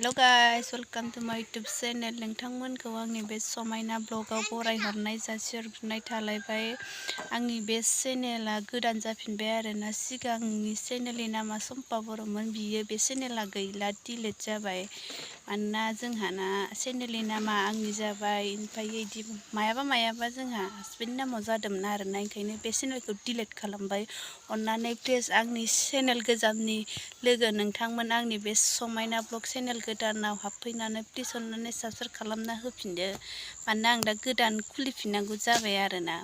Hello guys, welcome to माय YouTube channel. नोंथांमोनखौ आंनि बे समायना ब्लगाव बरायहरनाय जासिहरनाय थालायबाय। आंनि बे चेनेला गोदान जाफिनबाय आरोना। सिगांनि चेनेलनि नामा सम्पा बर'मोन, बियो बे चेनेला गैला, डिलीट जाबाय। मानोना जोंहाना चेनेलनि नामा आंनि जाबाय, ओमफ्राय इदि मायाबा जोंहा हासबेन्डनि नामाव जादोंमोन आरोना। ओंखायनो बे चेनेलखौ डिलीट खालामबाय। अन्नानै प्लिज आंनि चेनेल गोजामनि लोगो नोंथांमोन आंनि बे समायना ब्लग चेनेल गोदानाव हाबफैनानै प्लिज अन्नानै साबस्क्राइब खालामना होफिनदो। मानोना आं दा गोदान खुलिफिननांगौ जाबाय आरोना।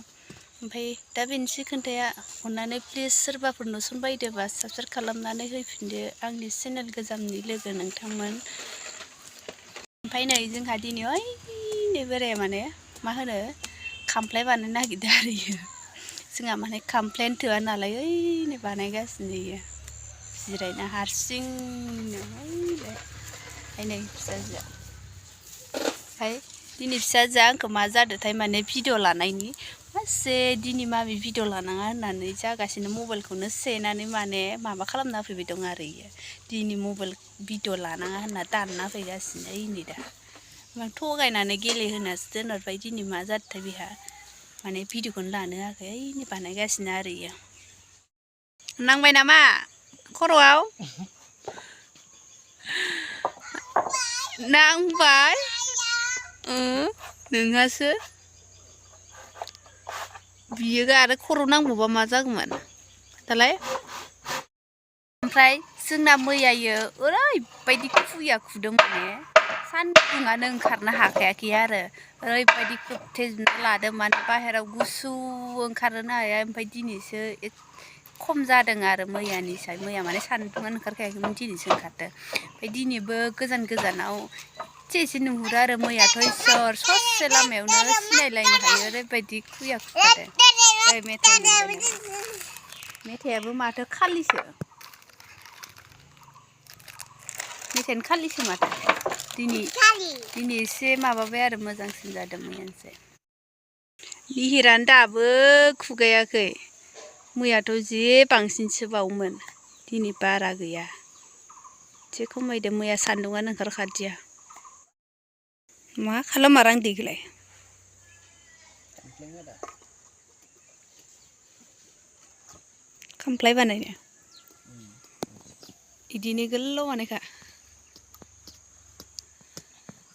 ओमफ्राय दा बेनोसै खोन्थाया, अन्नानै प्लिज सोरबाफोर नुसनबायदोबा साबस्क्राइब खालामनानै होफिनदो आंनि चेनेल गोजामनि लोगो नोंथांमोन। ओमफ्राय नै जोंहा दिनै ओइ बोराया माने मा होनो खामफ्लाय बानायनो नागिरदों आरो इयो। जोंहा माने खामफ्लायानो थोआ नालाय ओइनो बानायगासिनो इयो जिरायना हारसिंनो। नै फिसाजोआ। ओमफ्राय दिनै फिसाजोआ आंखौ मा जादोंथाय माने भिडिअ लानायनि मासे दिनै मामि भिडिअ लानाङा होननानै जागासिनो मबाइलखौनो सेनानै माने माबा खालामना फैबाय दं आरो इयो। दिनै मबाइल भिडिअ लानाङा होनना दानना फैगासिनो इनै दा। ओमफ्राय थगायनानै गेलेहोनासो दोनहरबाय। दिनै मा जादोंथाय बेहा माने भिडिअखौनो लानो होआखै, ओइनै बानायगासिनो आरो इयो। नांबाय नामा खर'आव? नांबाय? नोंहासो बियो आरो खर' नांबावबा मा जागौमोन दालाय? ओमफ्राय जोंना मैयायो ओरैबायदि खुया खुदों माने सान्दुङानो ओंखारनो हाखायाखै आरो। ओरैबायदि खोबथेजोबना लादों माने बाहेरायाव गुसु ओंखारनो हाया। ओमफ्राय दिनैसो खम जादों आरो मैयानिसाय। मैया माने सान्दुङानो ओंखारखायाखैमोन, दिनैसो ओंखारदों। ओमफ्राय दिनैबो गोजानाव एसे नुहुरो आरो। मैयाथ' इसोर ससे लामायावनो सिनायलायनो हायो, ओरैबायदि खुया खुखादों। ओइ मेथाइयाबो माथो खालिसो। मेथाइयानो खालिसो माथो। दिनै एसे माबाबाय आरो मोजांसिन जादों मैयानिसाय। निहिरानो दाबो खुगायाखै। मैयाथ' जे बांसिनसो बावमोन, दिनै बारा गैया, एसे खमायदों। मैया सान्दुङानो ओंखारखादिया। मा खालामार आं दैखौलाय? खामफ्लाय बानायनो इदिनो गोलाव बानायखा।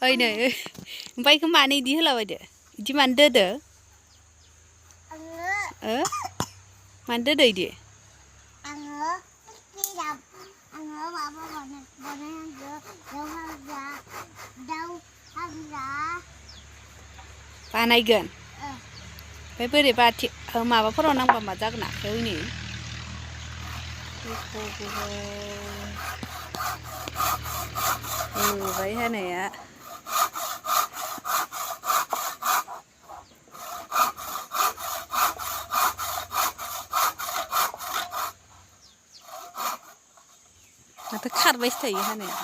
ओइ नै ओमफ्राय इखौ मानो इदि होलाबायदो? इदि मानो दोदो? मानो दोदो इदि? बानायगोन ओमफ्राय बोरैबा माबाफोराव नांबा मा जागोन आखायाव हनै? होबाय होनाया माथो खारबायसो थायो हानाया।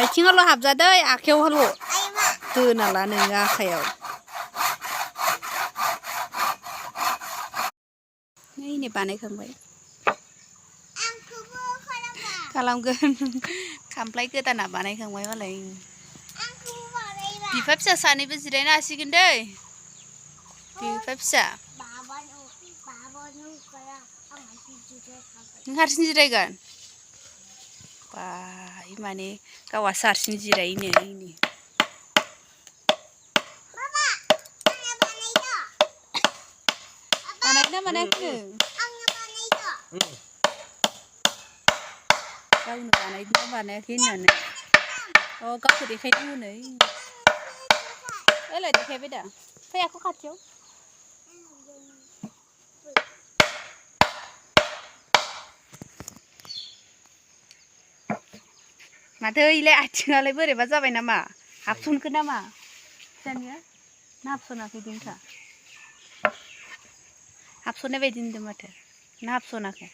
आथिङावल' हाबजादै, आखायावल' दोना ला नोङो आखायाव। नै बानायखांबाय। खालामगोन। खामफ्लाय गोदाना बानायखांबाय मालाय। बिफा फिसा सानैबो जिरायनो हासिगोन दै। बिफा फिसा नों हारसिं जिरायगोन? बा माने गावहासो हारसिं जिरायोनो। बानायना बानायाखै? गावनो बानायदोंना बानायाखै होननानै गावखौ देखायदों हनै। ओइलाय देखायबाय दा। फै आख' खाथियाव। माथो इलाय आथिङालाय बोरैबा जाबाय नामा? हाबसनखो नामा फिसानिया? ना हाबसनाखै दिनखा? हाबसननाय बायदि नुदों माथो। ना हाबसनाखै?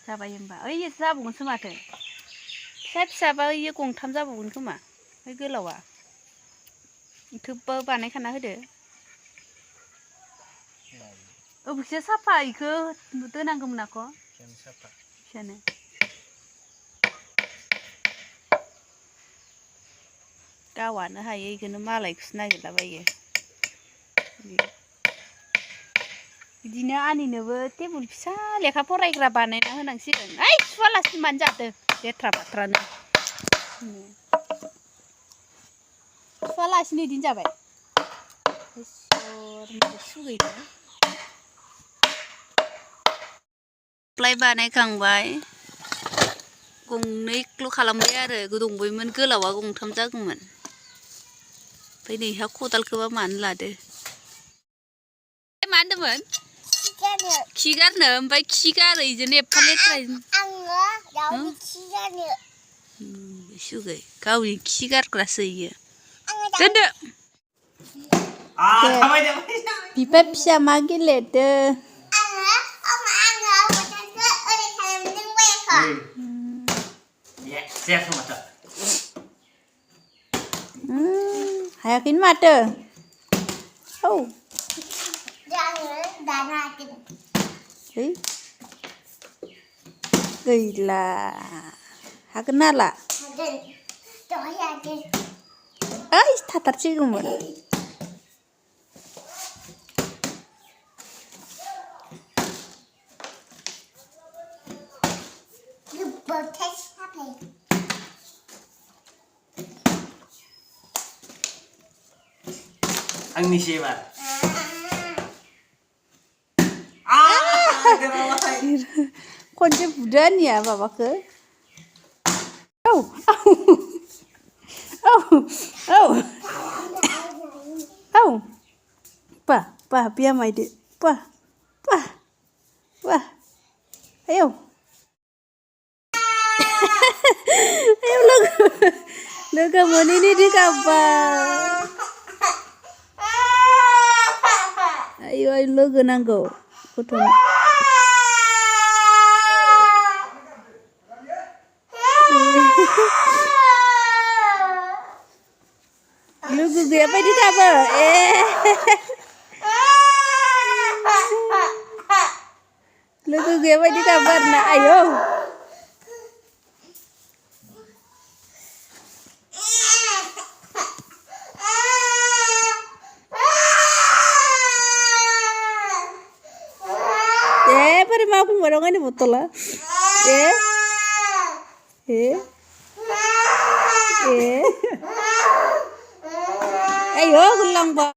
जाबाय होनबा। ओइयो जाबावगोनसो माथो। फिसाबा इयो गंथाम जाबावगोन खोमा, ओमफ्राय गोलावा थोबबो बानायखाना होदो। bisa sapa iku donaंगौमोन aku Kian sapa. sana गावानो हायो इखौनो मालायखौसो नागिरलाबायो बिदिनो आनिनोबो टेबुल फिसा लेखा फरायग्रा बानायना होनांसिगोन ओइ सुवालासिनो मानो जादो लेथ्रा बाथ्रानो सुवालासिनो इदिनो जाबाय इसोर माबा सुगैदो प्लाइ बानायखांबाय गंनैल' खालामबाय आरो दंबायमोन गोलावा गंथाम जागौमोन ओमफ्राय नैहा खदालखौबा मानो लादो मा होनदोंमोन खि गारनो ओमफ्राय खि गारो इजोंनो एफा लेथ्रा आङो दाउनि खि गारनो सुगै गावनि खि गारग्रासो इयो दोनदो बिफा फिसा मा गेलेदो hayakin mato. Oh. Gila. Haken ala. Ay, tatar sih kamu. Ang siapa? Kunci budan ya bapak ke? Oh, oh, oh, oh, pa, biar mai dek, pa, ayo, ayo lo kamu ini di kabar. Ayo lo genang go, kuton. Lu gugu apa di kabar? Lu gugu apa di kabar? Nah, ayo. Pare mau aku ngorong ini botol lah. Ayo, gulang ba.